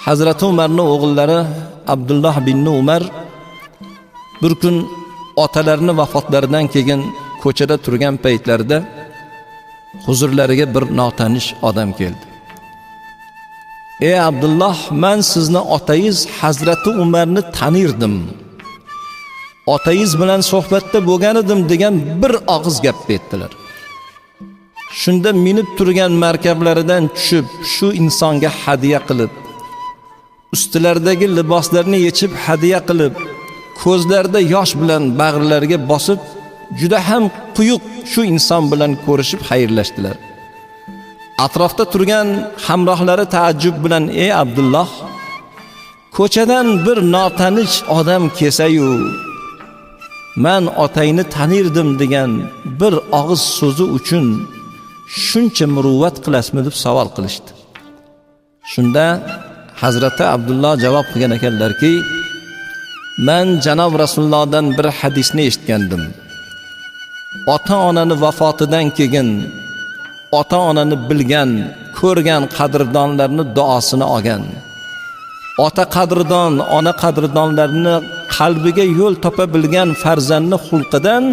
Hazrati Umarning o'g'illari Abdulloh bin Umar bir kun otalarini vafotlaridan keyin ko'chada turgan paytlarida huzurlariga bir notanish odam keldi. Ey Abdulloh, men sizni otangiz Hazrati Umarni tanirdim. Otangiz bilan suhbatda bo'lgan edim degan bir og'iz gap aytdilar. Shunda minib turgan markablaridan tushib, shu insonga hadya qilib, ustilaridagi liboslarni yechib hadya qilib, ko'zlarida yosh bilan bag'rilariga bosib, juda ham quyuq shu inson bilan ko'rishib xayrlashdilar. Atrofda turgan hamrohlari taajjub bilan: "Ey Abdulloh, ko'chadan bir notanish odam kelsa-yu, men otangni tanirdim degan bir og'iz so'zi uchun shuncha muruvvat qilasizmi?" deb savol qilishdi. Shunda Hazrati Abdulloh javob qilgan ekanlarki, men janob Rasulullohdan bir hadisni eshitgandim. Ota-onani vafotidan keyin ota-onani bilgan, ko'rgan qadrdonlarni duosini olgan. Ota qadrdon, ona qadrdonlarni qalbiga yo'l topa bilgan farzandni xulqidan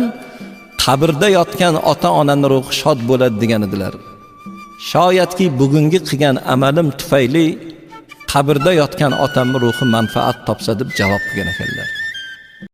qabrda yotgan ota-onani ruhi shod bo'ladi degan edilar. Shoyatki bugungi qilgan amalim tufayli qabrda yotgan otamning ruhi manfaat topsa deb javob qilgan ekanlar.